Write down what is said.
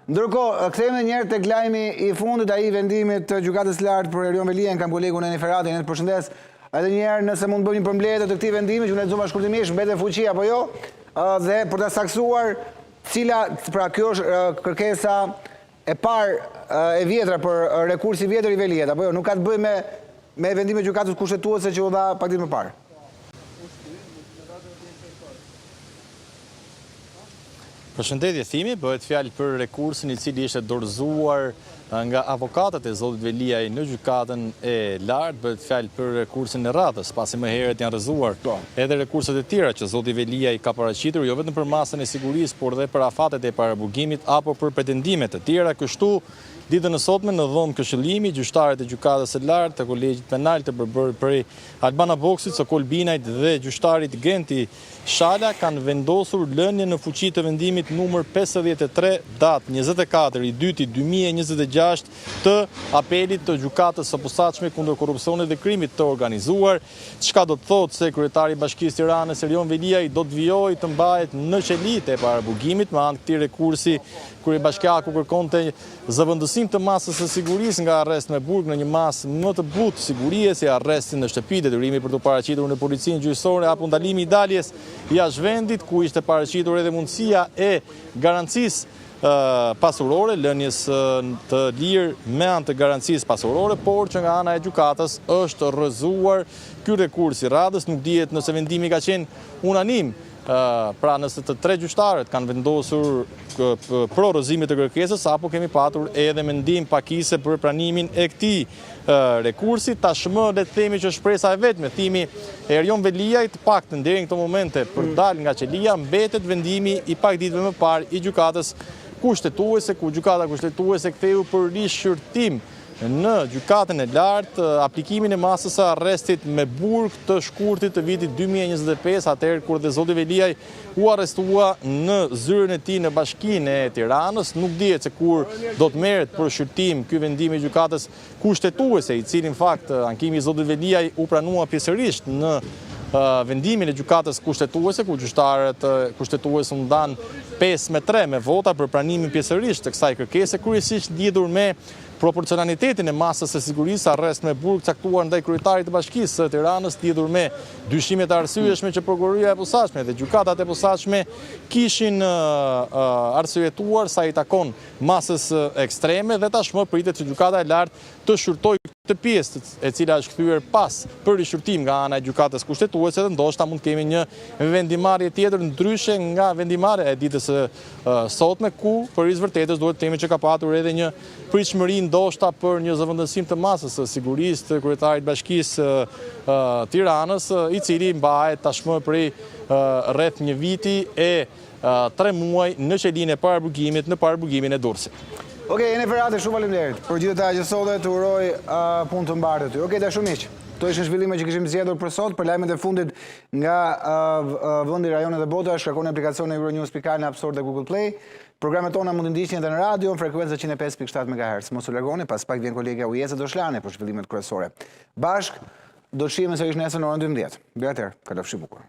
Ndërkohë, kthehemi edhe një herë tek lajmi i fundit, ai i vendimit të Gjykatës së Lartë për Erion Veliajn, kam kolegun Eni Ferati, Eni të përshëndes. Edhe një herë nëse mund të bëjmë një përmbledhje të këtij vendimi që unë e lexova shkurtimisht, mbetet në fuqi apo jo? Dhe për ta saktësuar, cila, pra kjo është kërkesa e parë e vjetra për rekursi i vjetër i Veliajt apo jo? Nuk ka të bëjë me me vendimin e Gjykatës Kushtetuese që u dha pak ditë më parë. Përshëndetje Thimi, bëhet fjalë për rekursin i cili ishte dorëzuar nga avokatët e zotit Veliaj në gjykatën e lartë, bëhet fjalë për rekursin e radhës, pasi më herët janë rrëzuar po. edhe rekurset e tjera që zoti Veliaj ka paraqitur, jo vetëm për masën e sigurisë, por dhe për afatet e paraburgimit apo për pretendime të tjera. Kështu, ditën e sotme në dhomë këshillimi, gjyqtarët e gjykatës së lartë të kolegjit penal të përbërë prej Albana Boksit, Sokol Binajt dhe gjyqtarit Genti Shala kanë vendosur lënien në fuqi të vendimit numër 53, datë 24 i dyti 2026 të apelit të Gjykatës së Posaçme kundër Korrupsionit dhe Krimit të Organizuar, çka do të thotë se kryetari i Bashkisë Tiranës Erion Veliaj do të vijojë të mbahet në qelitë e paraburgimit me anë të këtij rekursi kryebashkiaku kërkonte Zëvendësim të masës së sigurisë nga arrest me burg në një masë më të butë sigurie si arresti në shtëpi, detyrimi për t'u paraqitur në policinë gjyqësore apo ndalimi i daljes jashtë vendit, ku ishte paraqitur edhe mundësia e garancisë pasurore, lënies të lirë me anë të garancisë pasurore, por që nga ana e gjykatës është rrëzuar ky rekurs i radhës, nuk dihet nëse vendimi ka qenë unanim. Pra nëse të tre gjyqtarët kanë vendosur pro rrëzimit të kërkesës, apo kemi patur edhe mendim pakice për pranimin e këtij rekursi, tashmë le të themi që shpresa e vetme, thimi e Erion Veliajt, të paktën deri në këto momente për të dalë nga qelia, mbetet vendimi i pak ditëve më parë i gjykatës kushtetuese, ku gjykata kushtetuese ktheu për rishqyrtim Në Gjykatën e Lartë, aplikimin e masës së arrestit me burg të shkurtit të vitit 2025, atëherë kur dhe zoti Veliaj u arrestua në zyrën e tij në Bashkinë e Tiranës, nuk dihet se kur do të merret për shqyrtim ky vendim i Gjykatës Kushtetuese, i cili në fakt ankimi i zotit Veliaj u pranua pjesërisht në vendimin e Gjykatës Kushtetuese, ku gjyqtarët kushtetues u ndanë 5 me 3 me vota për pranimin pjesërisht të kësaj kërkese, kryesisht lidhur me proporcionalitetin e masës së sigurisë arrest me burg caktuar ndaj kryetarit të Bashkisë së Tiranës lidhur me dyshimet e arsyeshme që prokuroria e posaçme dhe gjykatat e posaçme kishin arsyetuar sa i takon masës ekstreme dhe tashmë pritet që gjykata e lartë të shqyrtojë këtë pjesë e cila është kthyer pas për rishqyrtim nga ana e gjykatës kushtetuese dhe ndoshta mund të kemi një vendimmarrje tjetër ndryshe nga vendimmarrja e ditës së sotme ku për hir të së vërtetës duhet të themi që ka patur edhe një pritshmëri ndoshta për një zëvendësim të masës së sigurisë të kryetarit të bashkisë Tiranës, i cili mbahet tashmë prej rreth një viti e 3 muaj në qelinë e paraburgimit në paraburgimin e Durrësit. Okej, Eni Ferati, shumë faleminderit. Për gjithë detajet që solle, të uroj punë të mbarë ty. Okej, dashur miq. Këto ishin zhvillimet që kishim zgjedhur për sot, për lajmet e fundit nga vendi, rajoni dhe bota, shkarkoni aplikacionin Euronews.al në App Store dhe Google Play. Programet tona mund t'i ndiqni edhe në radio në frekuencën 105.7 MHz. Mos u largoni, pas pak vjen kolegja Ujesa Doshlani për zhvillimet kryesore. Bashkë do të shihemi sërish nesër në orën 12. Deri atëherë, kalofshi bukur.